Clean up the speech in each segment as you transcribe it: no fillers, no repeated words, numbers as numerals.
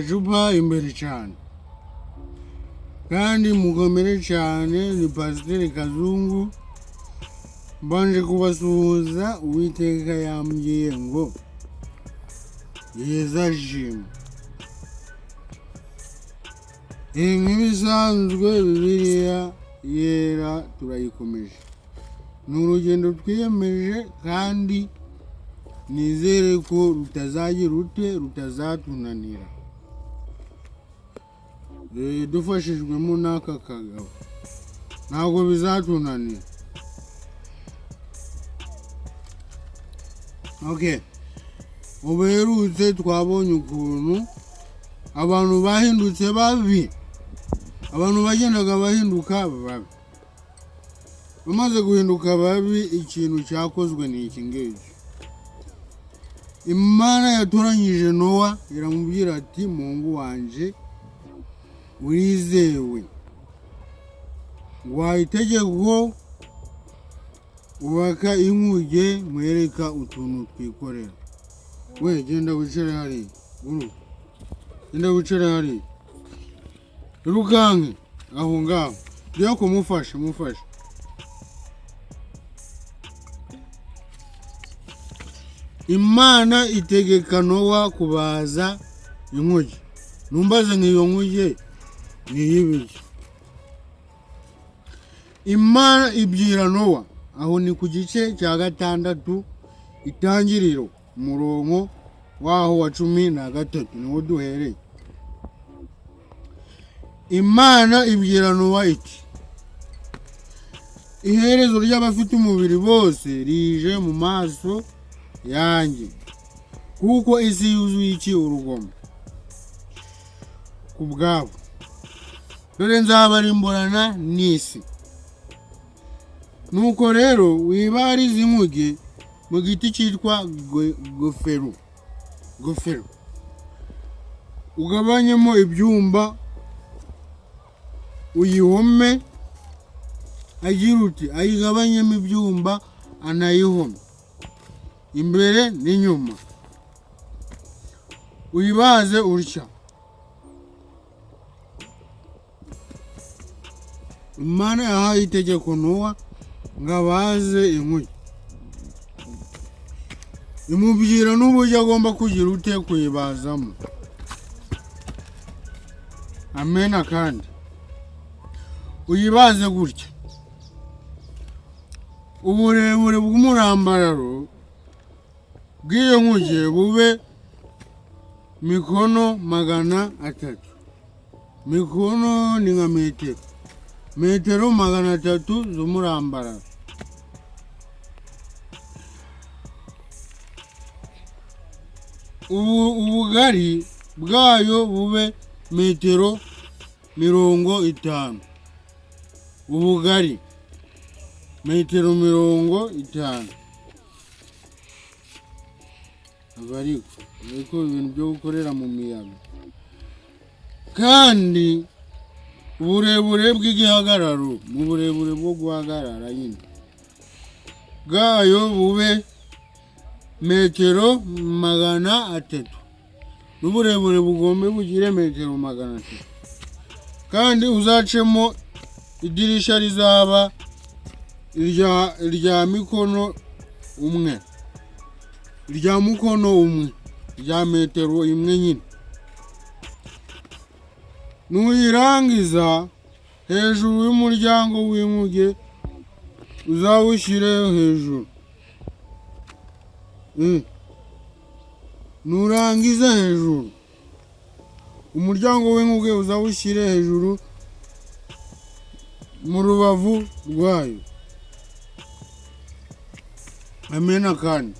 Agacupa imbere cyane kandi mukomere cyane. Ni Pasiteri Kazungu, mbanje kubasuhuza. Uwiteka yambwiye ngo yeza jima. Nk'ibisanzwe Bibiliya Yera turayikomeje, ni urugendo twiyemeje kandi nizere ko rutazagira ute, rutazatunanira. Dufashijwemo n'aka kagabo ntabwo bizatunanira. Okay, ubuherutse twabonye ukuntu abantu bahindutse babi, abantu bagendaga bahinduka babi. Bamaze guhinduka babi, ikintu cyakozwe ni iki ngiki: Imana yatoranyije Nowa, iramubwira ati: "Muhungu wanje, urizewe, nguhaye itegeko, ubaka inkuge nkwereka utuntu twikorera." We, genda wicare hariya. Guru, genda wicare hariya, irukanke aho ngaho. Jya kumufasha, mufashe. Imana itegeka Nowa kubaza inkuge. Numbaze nk'iyo nkuge ni iy'ibiki? Imana ibwira Nowa, aho ni ku gice cya 6, Itangiriro, umurongo waho wa 13 niwo duhereye. Imana ibwira Nowa iti: "Iherezo ry'abafite umubiri bose rije mu maso yanjye, kuko isi yuzuye iki? Urugomo ku bwabo. Dore nzabarimburana n'isi. Nuko rero wibarize inkuge mu giti cyitwa goferu, goferu, ugabanyemo ibyumba, uyihome." Agira uti: ayigabanyemo ibyumba, anayihome imbere n'inyuma, uyibaze utya. Imana yahaye itegeko Nowa ngo abaze inkuge, imubwira n'uburyo agomba kugira ute, kuyibazamo. Amena. Kandi uyibaze gutya: uburebure bw'umurambararo bw'iyo nkuge bube mikono 300. Mikono ni nka metero, metero 300 z'umurambararo. Ubugari bwayo bube metero 50, ubugari metero 50. Aba ariko ibintu byo gukorera mu miyaga. Kandi uburebure bw'igihagararo, mu burebure bwo guhagarara nyine bwayo, bube metero 300, n'uburebure bugombe bugire metero 300. Kandi uzacemo idirisha rizaba irya mikono umwe, irya mukono umwe, rya metero imwe nyine. Nuyirangiza, hejuru y'umuryango w'inkuge uzawushyire hejuru. Nurangiza, hejuru umuryango w'inkuge uzawushyire hejuru mu rubavu rwayo. Amena. Kandi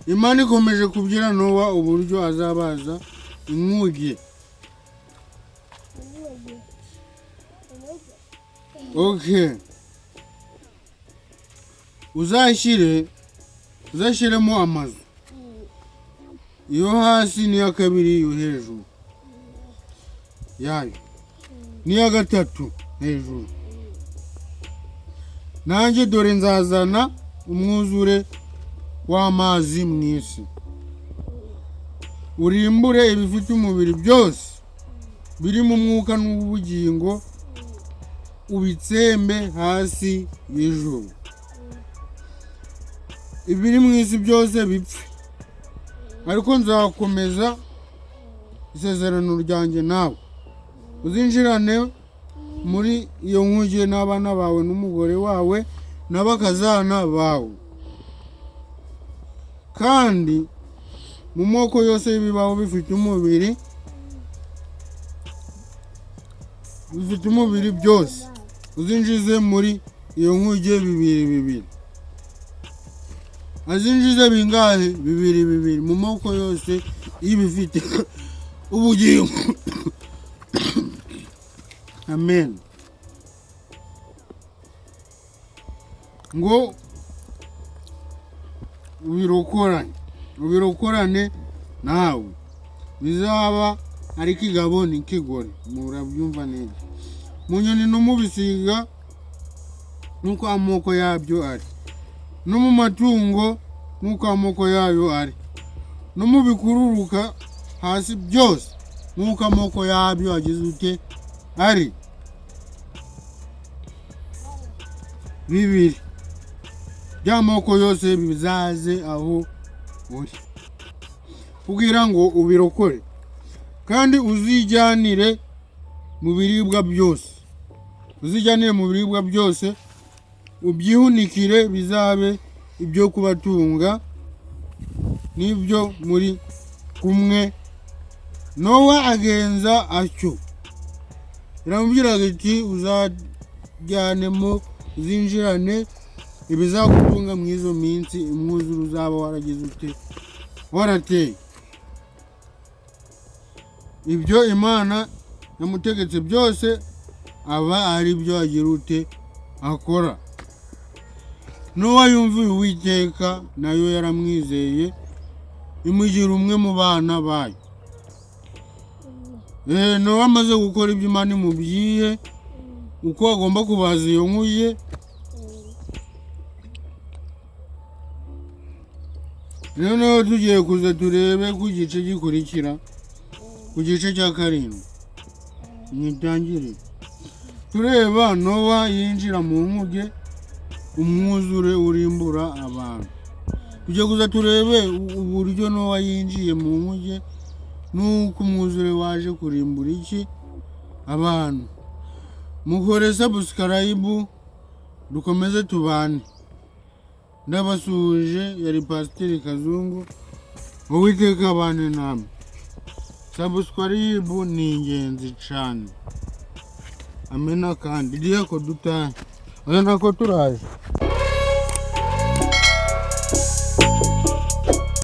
Imana ikomeje kubwira Nowa uburyo azabaza inkuge. Inkuge. Inkuge. Okay, uzashyiremo amazu, iyo hasi n'iya kabiri, iyo hejuru yayo n'iya gatatu hejuru. Nanjye dore nzazana umwuzure w'amazi mu isi. Urimbure ibifite umubiri byose biri mu mwuka n'ubugingo, ubitsembe hasi y'ijuru. Ibiri mu isi byose bipfe, ariko nzakomeza isezerano ryanjye nawe. Uzinjirane muri iyo nkuge n'abana bawe n'umugore wawe n'abakazana bawe. Kandi mu moko yose y'ibibaho bifite umubiri, bifite umubiri byose, uzinjize muri iyo nkuge bibiri bibiri. Azinjize bingahe? Bibiri bibiri, mu moko yose y'ibifite ubugingo. Amen. Ngo ubirokorane, ubirokorane nawe, bizaba ari ikigabo n'ikigore. Murabyumva neza. Mu nyoni no mu bisiga nk'uko amoko yabyo ari, no mu matungo nk'uko amoko yayo ari, no mu bikururuka hasi byose nk'uko amoko yabyo agize ute ari. Bibiri by'amoko yose bizaze aho uri, kugira ngo ubirokore. Kandi uzijyanire mu biribwa byose, uzijyanire mu biribwa byose, ubyihunikire, bizabe ibyo kubatunga n'ibyo muri kumwe. Nowa agenza atyo. Iramubwira iti uzajyanemo, uzinjirane ibizagutunga mu izo minsi umwuzure uzaba waragize ute, warateye. Ibyo Imana yamutegetse byose aba ari byo agira ute, akora. Nowa yumviye Uwiteka, nayo yaramwizeye, imugira umwe mu bana bayo. Nowa amaze gukora ibyo Imana imubwiye, uko agomba kubaza iyo nkuge. Noneho tugiye kuza turebe ku gice gikurikira, ku gice cya 7. Mwitangire tureba Nowa yinjira mu nkuge, umwuzure urimbura abantu. Tugiye kuza turebe uburyo Nowa yinjiye mu nkuge n'uko umwuzure waje kurimbura iki abantu. Mukore subscribe, dukomeze tubane. Ndabasuhuje, yari Pasiteri Kazungu. Uwiteka abane namwe. Subscribe ni ingenzi cyane. Amena. Kandi diyako dutahe, oya nako turaje.